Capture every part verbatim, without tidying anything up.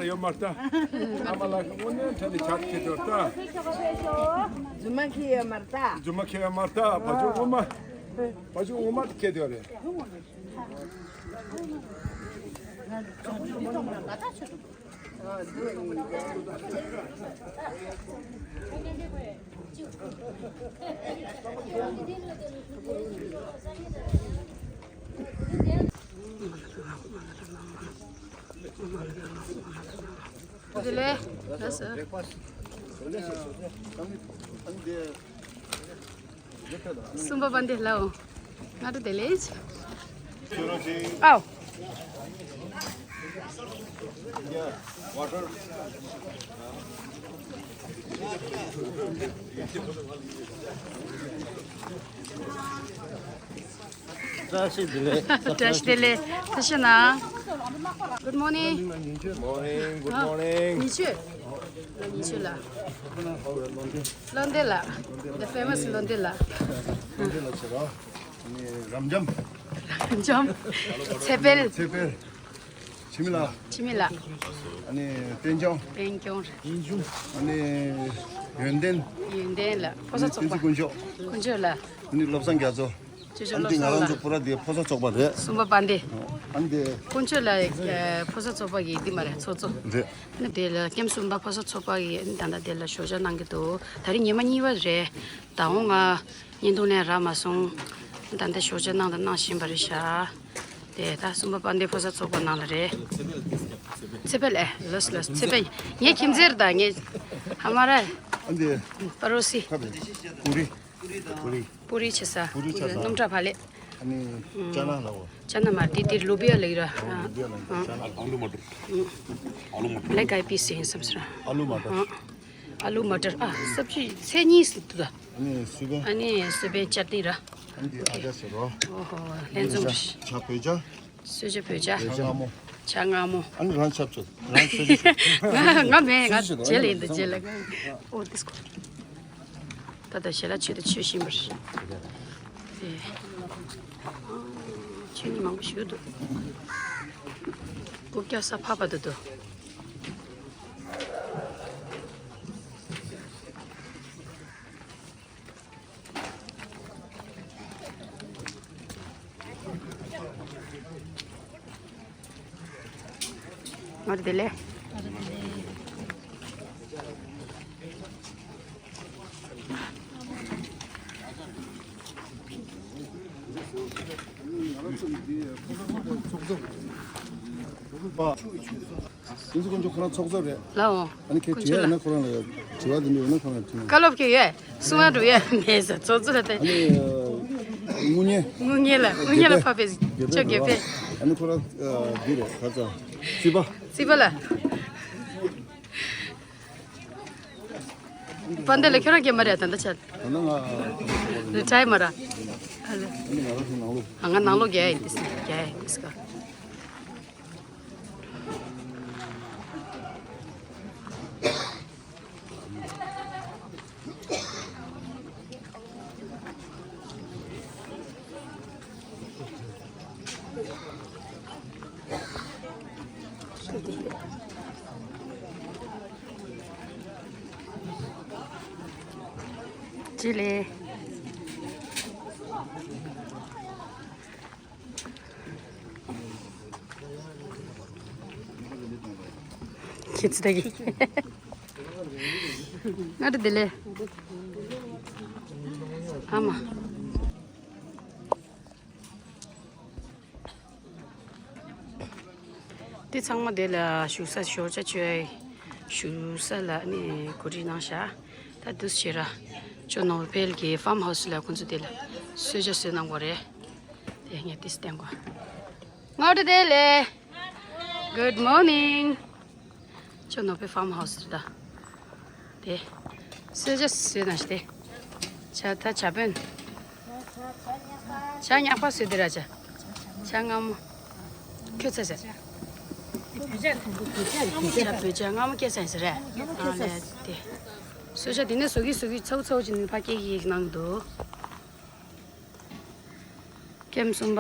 ཡོད་མ་རེད་ད། ཨ་མ་ལགས་དངོས་གནས་དྲན་ནས་ཆགས་ཀྱི་འདུག་ད། རྫུན་མ་ཁྱེར་ཡོད་མ་རེད་ད། རྫུན་མ་ཁྱེར་ཡོད་མ་རེད་ད། བ་ཕྱུགས་ངོ་མ། བ་ཕྱུགས་ངོ་མ་ཁྱེར་ཡོད་རེད། དེ་ལས་ལགས་སོ། གསུམ་པ་པ་འདི་ལའོ། ང་ཚོ་དེ་ལས། ཨའོ། བཀྲ་ཤིས་བདེ་ལེགས། བཀྲ་ཤིས་བདེ་ལེགས། ཐུགས་རྗེ་གནང་། Good morning. Morning, good morning. ཉི་ཆོས། ཉི་ཆོས་ལགས། བློ་ལྡན་ལགས། The famous བློ་ལྡན་ལགས། བློ་ལྡན་ལགས་ཟེར་རོ། ནི་རབ་འབྱམས། རབ་འབྱམས། ཚེ་འཕེལ། ཚེ་འཕེལ། འཆི་མེད་ལགས། འཆི་མེད་ལགས། ཨ་ནི་བསྟན་སྐྱོང་། བསྟན་སྐྱོང་། ཨ་ནི་ཡོན་ཏན། ཡོན་ཏན་ལགས། ཕོ་གསར་ཚོགས་པ། བསྟན་འཛིན་དཀོན་མཆོག་དཀོན་མཆོག་ལགས། ཨ་ནི་བློ་བཟང་རྒྱ་མཚོ། ཅོ་ཅོ། ཨ་ནི་འདི་ང་རང་ཚོ་པུ་ར་འདི་ཕོ་གསར་ཚོགས་པ་རེད། གསུམ་པ་པ་འདི། ཨ་ནི་འདི། དཀོན་མཆོག་ལགས། ཕོ་གསར་ཚོགས་པ་གི་འདི་མ་རེད། ཚོགས་གཙོ། རེད། ཨ་ནི་དེ་ལ་ཀེམ་གསུམ་པ་ཕོ་གསར་ཚོགས་པ་གི་ད་ལྟ་དེ་ལ་ཞོགས་ཇ་གནང་གི་འདུག་ད་རིང་ཉི་མ་གཉིས་པ་རེད། ད་འོང་ང་བརྙན་ཐུང་ལེན་རག་མ་སོང་། ད་ལྟ་ཞོགས་ཇ་གནང་དང་གནང་བཞིན་པ་རེད་ཤག་དེ་ད་གསུམ་པ་པ་འདི་ཕོ་གསར་ཚོགས་པ་ནང་ལ་རེད། ཚེ་འཕེལ་ཨེ། ལོས་ལོས། ཚེ་འཕེལ། ངའི་ཁྱིམ་མཚེས་རེད་ད། ངའི་ཧ་མ་ར། ཨ་འདི། པ་རོ་སི། ཁ་རེད། པུ་རི། པུ་རི། པུ་རི་ཆེ་ས། པུ་རི་ཆེ་ས། སྣུམ་ཁྲག་ཕ་ལེ། ཨ་ནི་ཅ་ན་ལ་འོ། ཅ་ན་མ་དེ་དེ་ལོ་བི་ཡ་ལ་ཡོད་ར། ལོ་བི་ཡ་ལ་ཡོད། ཅ་ན། ཨ་ལུ་མ་ཏར། ཨ་ལུ་མ་ཏར། Black eyed peas ཡིན་བསམ་སོང་། ཨ་ལུ་མ་ཏར། ཨ། ཨ་ལུ་མ་ཏར། ཨ། སབ་ཇི་ཚེ་གཉིས་སུ་འདུག་ཨ་ནི་སུ་བེ། ཨ་ནི་སུ་བེ་ཅ་ཏི་ར། ཨ་ནི་ཨ་ཅག་ཟེར་རོ། ཨོ་ཧོ། ལྷན་འཛོམས། ཇ་བོད་ཇ། གསོལ་ཇ་བོད་ཇ། ཇ་མངར་མོ། ཇ་མངར་མོ། ཨ་ནི་རང་ཆབ་ཆོས། རང་གསོལ་ཇ་ཆོས། ང་ང་མེད། ང་གསོལ་ཇ་ཆོས། རྗེས་ལ་ཡིན་ད། རྗེས་ལ། ཨོ་དིས་ཀོ། ད་ལྟ་ཞལ་ལག་མཆོད་དུ་མཆོད་བཞིན་པ་རེད། ཨེ། ཆོས་ཉིད་མང་པོ་ཞིག་འདུག་རྐུབ་བཀྱག་ས་ཕག་པ་འདུག་འདུག་ང་རེ་དེ་ལས། ཡིན་ཚུལ་དཀོན་མཆོག་ཁོ་རང་ཚོགས་གཙོ་རེད། ལའོ། ཨ་ནི་ཁྱེད་དཀོན་མཆོག་དྲི་ཡ་ཡོད་ན་ཁོ་རང་ལ་དྲི་བ་དེ་འདྲ་ཡོད་ན་ཁོ་རང་ལ་དྲི་ན། བཀའ་སློབ་ཁྱེད་ཡོད། གསུང་བ་འགྲོ་ཡ་མེད་ཟེར་ཚོགས་གཙོ་ལ་ལྟ། ཨ་ནི་དངུལ་གཉེར། དངུལ་གཉེར་ལ། དངུལ་གཉེར་ལ་ཕབ་པའི་ཅོ་དགེ་འཕེལ། ཨ་ནི་ཁོ་རང་འདི་རེད། ག་ཚ། རྩིས་པ། རྩིས་པ་ལ། པ་འདི་ལ་ཁྱོད་རང་སྐྱེས་མ་རེད་ད་ལྟ་ཆ། ད་ལྟ་ང་རི་ཊ་ཡར་མ་ར། ཨ་ལེ། ཨ་ནི་ང་རང་ཚོ་ནང་ལོགས། ཨ་ང་ནང་ལོགས་རྒྱག་ཡིན་ཏིས་རྒྱག་ཡིན་ཏིས་ཀ། ཅི་ལེ། ཁྱེད་ཚོ་ད་གི། ང་དེ་ལས། ཨ་མ། དེ་ཚང་མ་དེ་ལ་བཞུགས་ས་ཞོགས་ཇ་མཆོད་བཞུགས་ས་ལ་ནི་གོ་སྒྲིག་གནང་བཞག་ད་འདུག་སེ་བྱས་ར། ཅོ་ནོར་བྷེལ་གྱི་ཕཱམ་ཧའུ་སི་ལ་ཁོང་ཚོ་དེ་ལ་གསོལ་ཇ་གསོལ་གནང་དགོས་རེད། དེ་ངས་དེ་བསྟན་དགོས། ང་དེ་ལས། Good morning. ཅོ་ནོར་བྷེལ་ཕཱམ་ཧའུ་སི་རེད་ད། དེ། གསོལ་ཇ་གསོལ་ན་ཞིག་དེ། ཇ་ད་ཇ་དཔོན། ཇ་ཉག་པ་གསོལ་དེ་ར་ཇ། ཇ་མངར་མོ། ཁྱོད་ཚ་ཟེར། ཇ་བོད་ཇ་མངར་མོ་སྐྱེས་ཚ་ཟེར་རེད། ཨ་ལས་དེ། གསོལ་ཇ་དེ་ནས་བཟོ་གི་བཟོ་གི་ཚ་བོ་ཚ་བོ་ཅིག་ནི་ཕ་སྐད་ཀྱི་གནང་འདུག་ཀེམ་གསུམ་པ།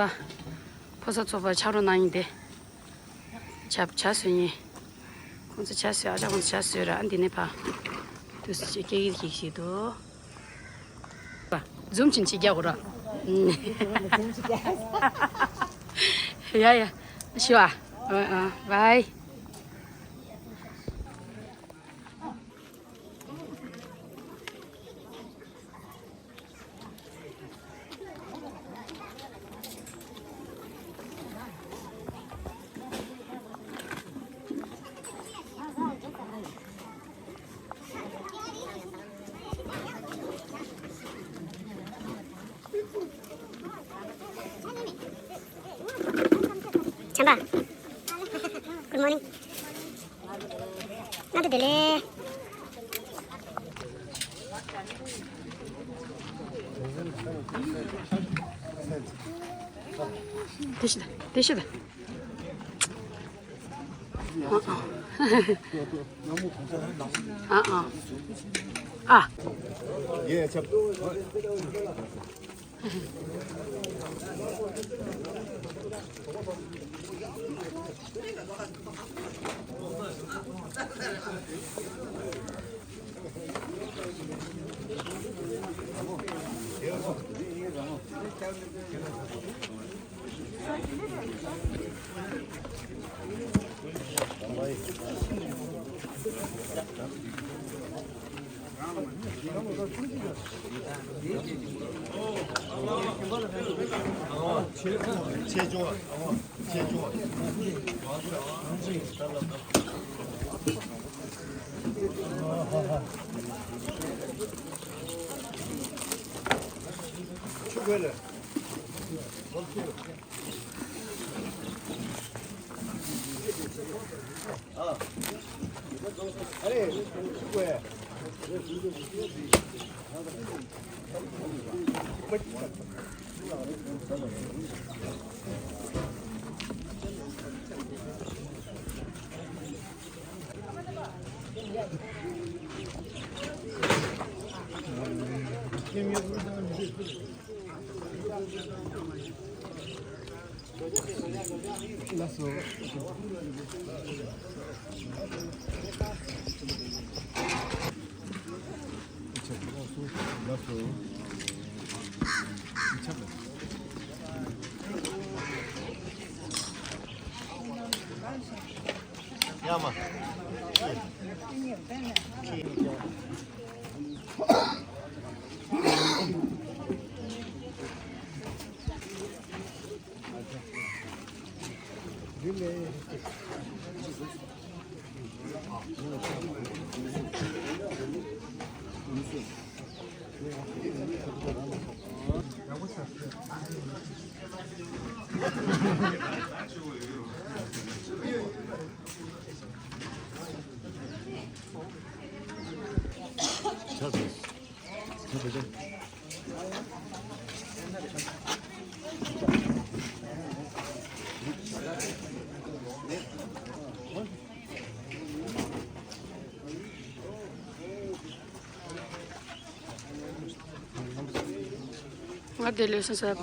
ཕོ་གསར་ཚོགས་པ་ཕྱག་རོགས་གནང་ཡིན་ཏེ། ཇ་ཇ་བཟོ་ཡིན། ཁོང་ཚོ་ཇ་བཟོས། ཨ་ཅག་ཁོང་ཚོ་ཇ་བཟོས་ར། ཨ་འདི་ནས་ཕ་དུས་སུ་ཅིག་སྐད་ཡིག་ཅིག་ཞིག་འདུག་ཛུམ་ཅིག་ཅིག་རྒྱག་དགོས་ར། ཡ་ཡ། ཤི་བ། ཨ་ཨ། བའི། ཆམ་པ། Good morning. ང་དུ་དེ་ལས། དེ་ཤི་ད། དེ་ཤི་ད། ཨ་ཨ། ཨ། ང་དེ་ལས་སོང་ཟེར།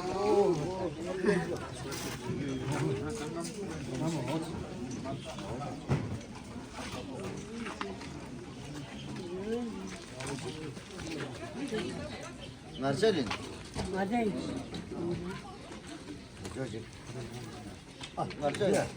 ང་ཚོ་རེད། ང་ཚོ་རེད། ང་ཚོ་རེད།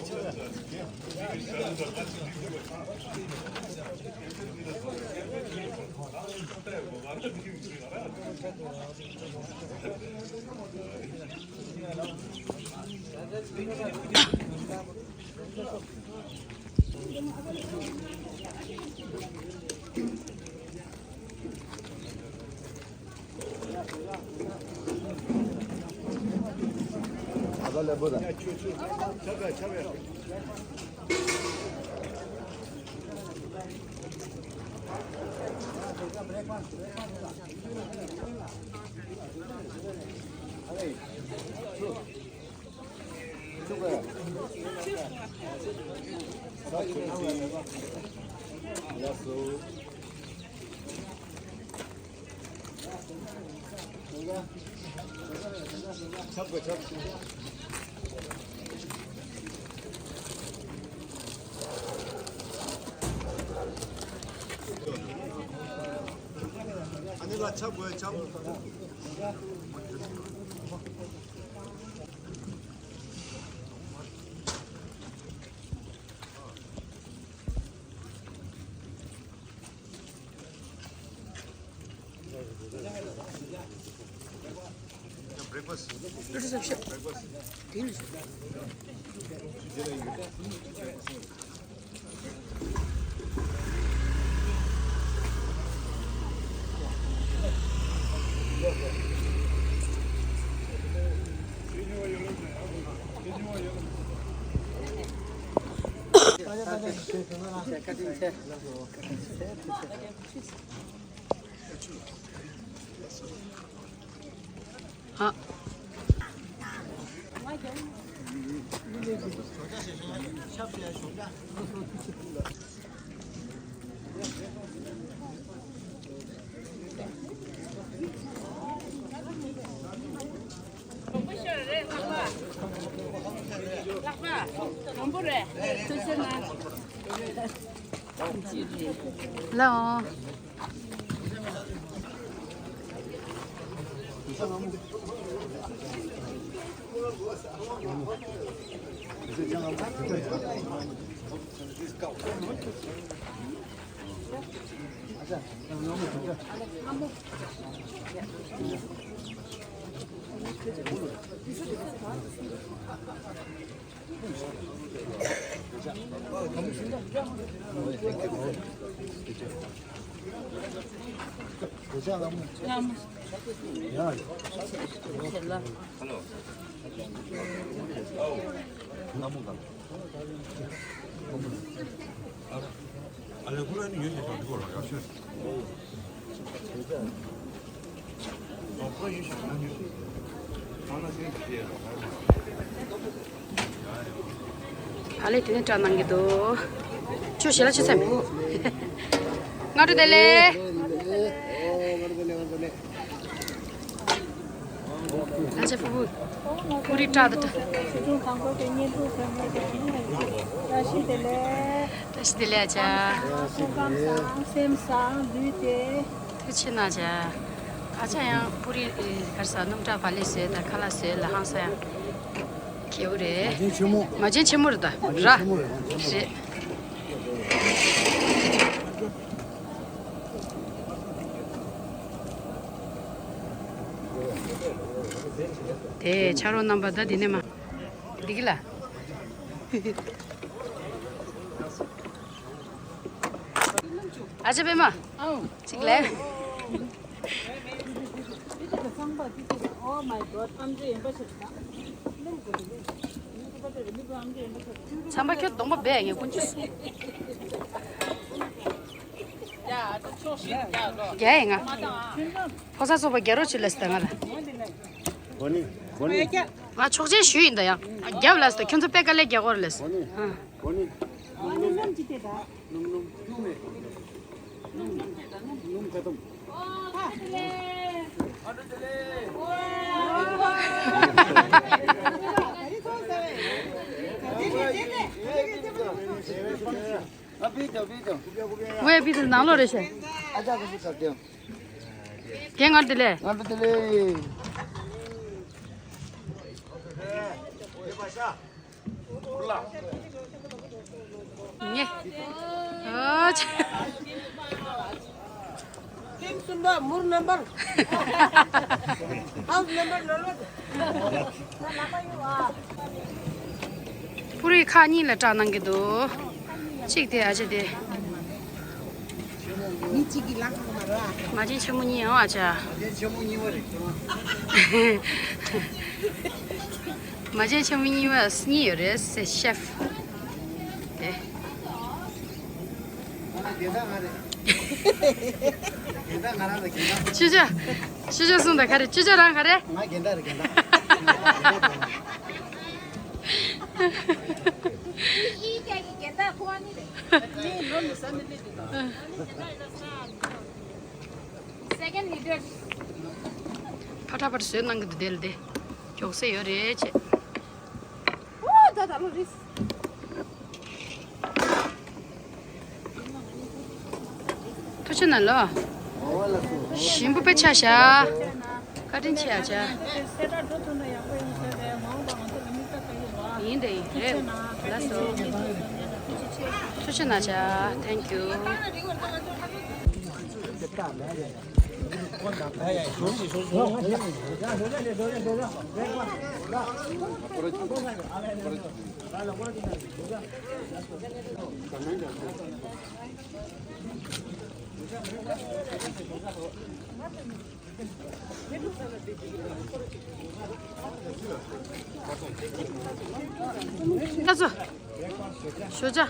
ཨ་ནི་ལ་ཆབ་དགོས་ཆབ། ལའོ། ཨ་ལས་དེ་ནས་སྐྲ་གནང་གི་འདུག་ཁྱོད་ཞལ་ལག་ཆུ་ཚད་མེད། སྔ་དྲོ་བདེ་ལེགས། ཨ་ཅེ་ཕུ་བུ། ཨུ་རི་སྐྲ་དང་སྐྲ། བཀྲ་ཤིས་བདེ་ལེགས། བཀྲ་ཤིས་བདེ་ལེགས་ཨ་ཅག་ཐུགས་ཁམས་བཟང་སེམས་བཟང་ལུས་བདེ། ཐུགས་ཆེ་གནང་ཨ་ཅག་ཨ་ཅག་ཡང་ཨུ་རི་གར་ས་སྣུམ་སྐྲ་བག་ལེབ་བཟོས་དང་ཁ་ལག་བཟོས་ལ་ཧང་སང་ཡང་། ཁེའུ་རེད། མ་བྱན་ཆེན་མོ། མ་བྱན་ཆེན་མོ་རེད་ད། མ་བྱན་ར། ཆེན་མོ་རེད། རེད། དེ་ཕྱག་རོགས་རྣམ་པ་ད་འདི་ནས་མ། འདི་གི་ལ། ཨ་ཅེ་པད་མ། ཨའོ། གཅིག་ལས། ཚངས་པ་ཁྱོད་གདོང་པ་སྦས་ངས་ཀུན་ཅི། རྒྱ་ཡིན་ང་། ཕོ་གསར་ཚོགས་པ་རྒྱ་རོགས་ཆེ་ལས་ད་ང་ལ། ང་ཆོག་མཆན་ཞུས་ཡིན་ད་ཡང་། རྒྱབ་ལས་ད་ཁྱོད་ཚོ་པད་དཀར་ལས་རྒྱ་གོར་ལས། ཨ། ཝེ་བི་དེ་ནང་ལོགས་རེད་ཤག་དེ་ང་དེ་ལས། ང་དེ་ལས། ཉེ། ཨོ་ཆ། ཁྱིམ་གསུམ་པ་མུར་རྣམ་པར། ཧའུ་སི་ནམ་པར་ནོར་བ། པུ་རིས་ཁག་གཉིས་ལ་སྐྲག་གནང་གི་འདུག་གཅིག་དེ་ཨ་ཅེ་དེ། མི་གཅིག་གིས་ལག་ཁག་མ་རེད་བ། མ་བྱན་ཆེན་མོ་གཉིས་ཡོང་ཨ་ཅག་མ་བྱན་ཆེན་མོ་གཉིས་པ་རེད། མ་བྱན་ཆེན་མོ་གཉིས་པ་གཉིས་ཡོད་རེད་ཟེར་ཤེ་ཕི་དེ། ང་རང་རྒན་དར་ང་རེད། རྒན་དར་ང་རང་ལ་རྒན་དར། ཅི་ཅག་ཅི་ཅག་གསུངས་དང་ག་རེ། ཅི་ཅག་རང་ག་རེ། ང་རྒན་དར་རེད་རྒན་དར། ཡིན་ཀྱང་ཡིན་རྒན་དར་ཁོ་བ་ནི་རེད། ངས་ནོར་ནས་ཟ་མི་སླེབས་འདུག Second leader. ཕ་ཁྲ་པར་བཟོས་གནང་གི་འདུག་དེ་ལ་དེ། མགྱོགས་སེ་ཡོད་རེད་ཅེས། ཨོ་ད་ད་ལོ་རིས། ཐུགས་རྗེ་གནང་ལོ། ཞིམ་པོ་དཔེ་ཆ་བཞག་བཀའ་དྲིན་ཆེ་ཨ་ཅག་ཡིན་དེ་ཡིན་རེད། ལགས་སོ། ཐུགས་རྗེ་གནང་ཅག Thank you། ལགས་སོ། ཞོ་ཇ།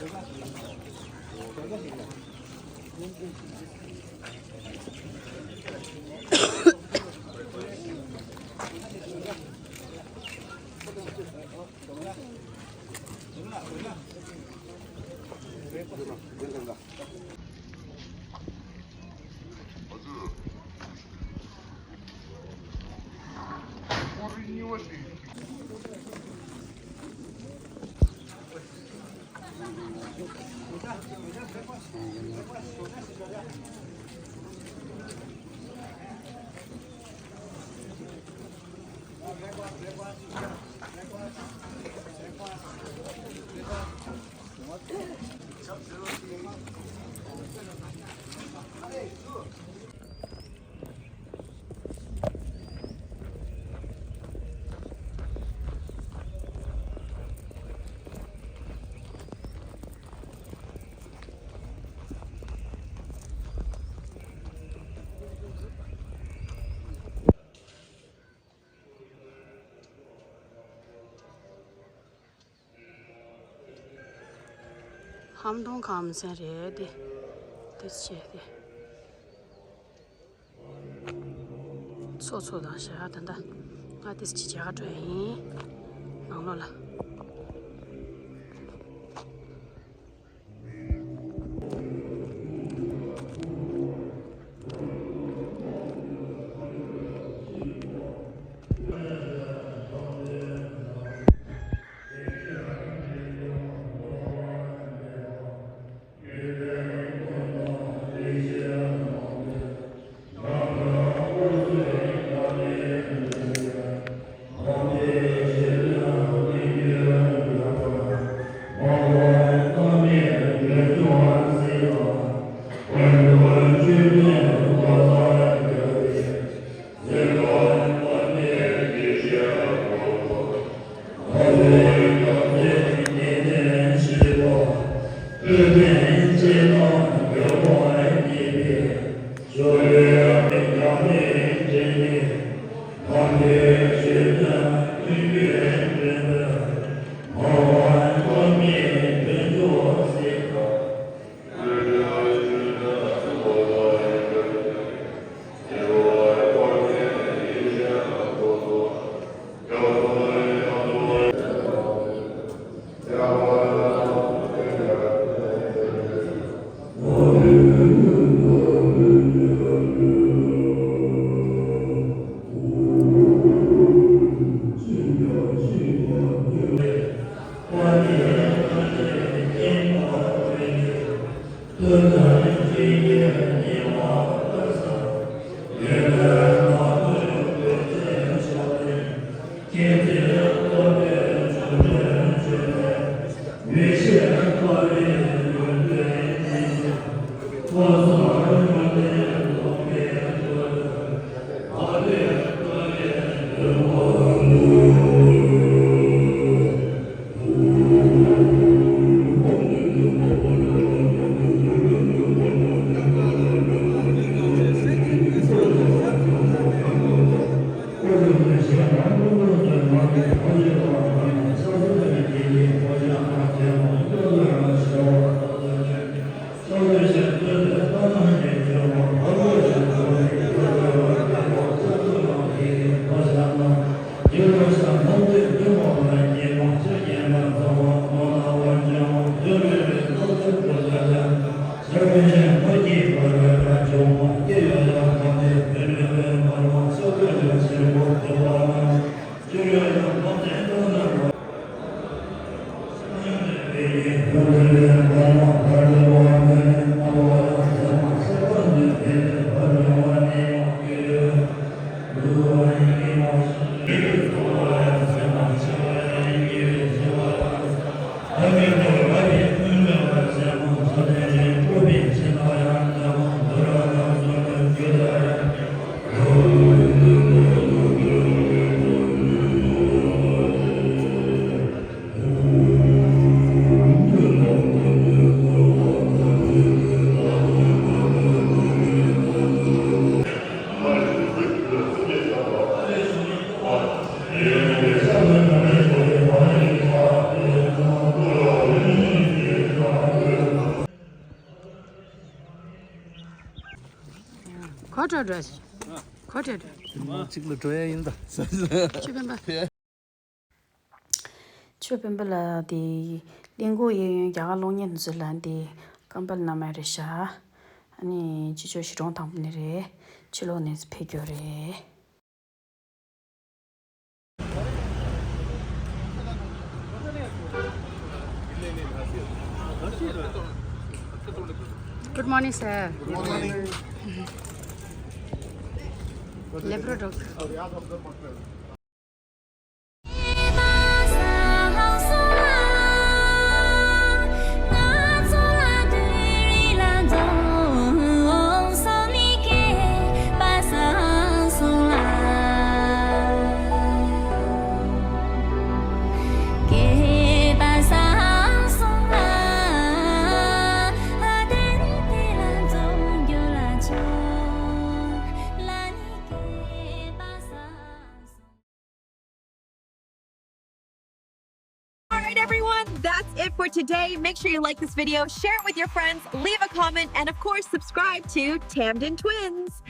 ཧམ་གདོང་ཁམས་ཚན་རེད་དེ། དེ་བྱས་ཏེ། ཚོ་ཚོ་དང་ཞག་ད་ལྟ་ང་དེ་ཅི་བྱ་ག་འགྲོ་ཡ་ཡིན། ནང་ལོགས་ལ། ག་འདྲ་འདྲ་ཞིག་ག་འདྲ་འདྲ། གཅིག་ལ་འགྲོ་ཡ་ཡིན་ད། ཆོས་སྤེན་པ། ཆོས་སྤེན་པ་ལགས་དེ་གླིང་སྐོར་གཡས་གཡོན་རྒྱ་གར་གློག་བརྙན་ཚོའི་ལ་འདི་ཀམ་པལ་གནང་མ་རེད་ཤག་ཨ་ནི་ཕྱི་ཕྱོགས་གཞིས་གྲོང་དང་པོ་ནས་རེད། ཕྱི་ལོགས་ནས་ཕེབས་རྒྱུ་རེད། Good morning, sir. Good morning. Lepro doctor. All right, everyone, that's it for today. Make sure you like this video, share it with your friends, leave a comment, and of course, subscribe to Tamden Twins.